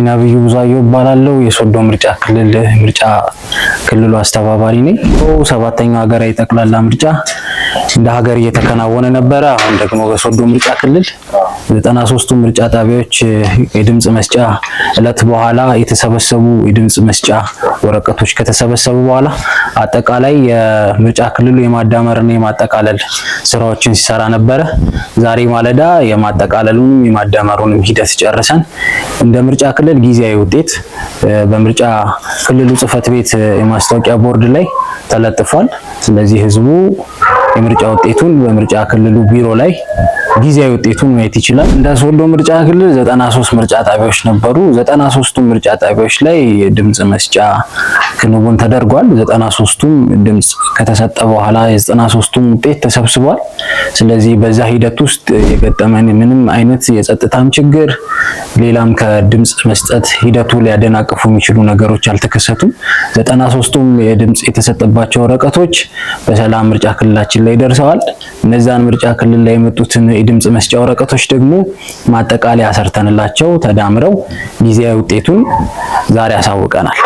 ነብዩ ብዙአየሁ እባላለሁ። የሶዶ ምርጫ ክልል ምርጫ ክልሉ አስተባባሪ ነኝ። ሰባተኛው ሀገራዊ ጠቅላላ ምርጫ እንደ ሀገር እየተከናወነ ነበረ። አሁን ደግሞ በሶዶ ምርጫ ክልል 93ቱ ምርጫ ጣቢያዎች የድምጽ መስጫ እለት በኋላ የተሰበሰቡ የድምጽ መስጫ ወረቀቶች ከተሰበሰቡ በኋላ አጠቃላይ የምርጫ ክልሉ የማዳመርና የማጠቃለል ስራዎችን ሲሰራ ነበረ። ዛሬ ማለዳ የማጠቃለሉንም የማዳመሩንም ሂደት ጨርሰን እንደ ምርጫ ክልል ጊዜያዊ ውጤት በምርጫ ክልሉ ጽሕፈት ቤት የማስታወቂያ ቦርድ ላይ ተለጥፏል። ስለዚህ ህዝቡ የምርጫ ውጤቱን በምርጫ ክልሉ ቢሮ ላይ ጊዜያዊ ውጤቱን ማየት ይችላል። እንደ ሶዶ ምርጫ ክልል 93 ምርጫ ጣቢያዎች ነበሩ። 93ቱም ምርጫ ጣቢያዎች ላይ ድምጽ መስጫ ክንውን ተደርጓል። 93ቱም ድምጽ ከተሰጠ በኋላ የ93ቱም ውጤት ተሰብስቧል። ስለዚህ በዛ ሂደት ውስጥ የገጠመን ምንም አይነት የጸጥታም ችግር ሌላም ከድምጽ መስጠት ሂደቱ ሊያደናቅፉ የሚችሉ ነገሮች አልተከሰቱም። 93ቱም የድምጽ የተሰጠባቸው ወረቀቶች በሰላም ምርጫ ክልላችን ላይ ደርሰዋል። እነዛን ምርጫ ክልል ላይ የመጡትን የድምጽ መስጫ ወረቀቶች ደግሞ ማጠቃለያ ሰርተንላቸው ተዳምረው ጊዜያዊ ውጤቱን ዛሬ አሳውቀናል።